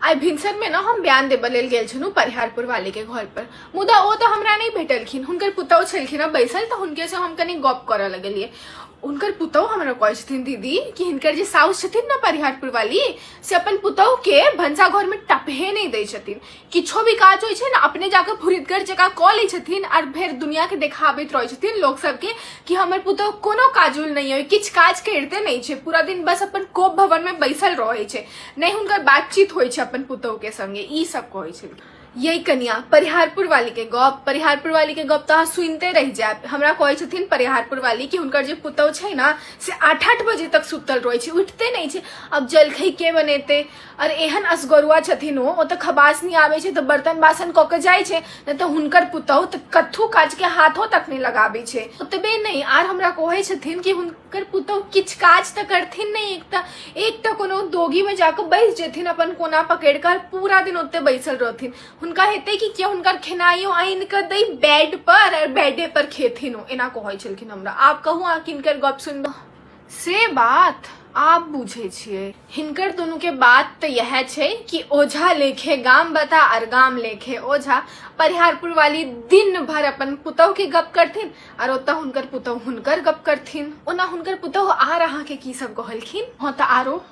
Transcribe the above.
आइ भिनसरमे ने हम बयान देबऽ लेल गेल छलहुँ परिहारपुर वालीके घर पर, मुदा ओ तऽ हमरा नहि भेटलखिन। हुनकर पुतहु छलखिन हँ बैसल, तऽ हुनकेसँ हम कनि गप करऽ लगलियै। हुनकर पुतहु हमरा कहै छथिन दीदी कि हिनकर जे साउस छथिन ने परिहारपुर वाली, से अपन पुतहुके भनसा घरमे टपहे नहि दै छथिन। किछो भी काज होइ छै ने, अपने जाकऽ फुरितगर जकाँ कऽ लै छथिन आर फेर दुनियाके देखाबैत रहै छथिन लोक सबके कि हमर पुतहु कोनो काजुल नहि अइ, किछु काज करिते नहि छै, पूरा दिन बस अपन कोप भवनमे बैसल रहै छै, नहि हुनकर बातचीत होइ छै अपन पुतहुके संगे। ई सब कहै छलखिन। यही कनिया परिहारपुर वाली के गप, परिहारपुर वाली के गप तऽ अहाँ सुनिते रहि जायब। हमरा कहै छथिन परिहारपुर वाली कि हुनकर जे पुतहु छै ने से 8-8 बजे तक सुतल रहै छै, उठिते नहि छै। अब जलखै के बनेतै? और एहन असगरुआ छथिन ओ तऽ खबासनी आबै छै तऽ बर्तन बासन कऽ के जाइ छै, नहि तऽ हुनकर पुतहु तऽ कथू काज के हाथो तक नहि लगाबै छै। ओतबे नहि, आर हमरा कहै छथिन कि हुनकर पुतहु किछु काज तऽ करथिन नहि, एकटा कोनो दोगीमे जाकऽ बैस जेथिन अपन कोना पकड़ि कऽ, पूरा दिन ओतऽ बैसल रहथिन। हुनका हेतै कि केओ हुनकर खेनाइयो आनि कऽ दै बेड पर और बेडे पर खेथिन ओ, एना कहै छलखिन हमरा। आब कहू अहाँ किनकर गप सुनबै? से बात आब बुझै छियै। हिनकर दुनूके बात तऽ इएह छै कि ओझा लेखे गाम बता और गाम लेखे ओझा। परिहारपुर वाली दिन भर अपन पुतहु के गप करथिन और ओतऽ हुनकर पुतहु हुनकर गप करथिन। ओना हुनकर पुतहु आर अहाँके की सब कहलखिन? हँ तऽ आरो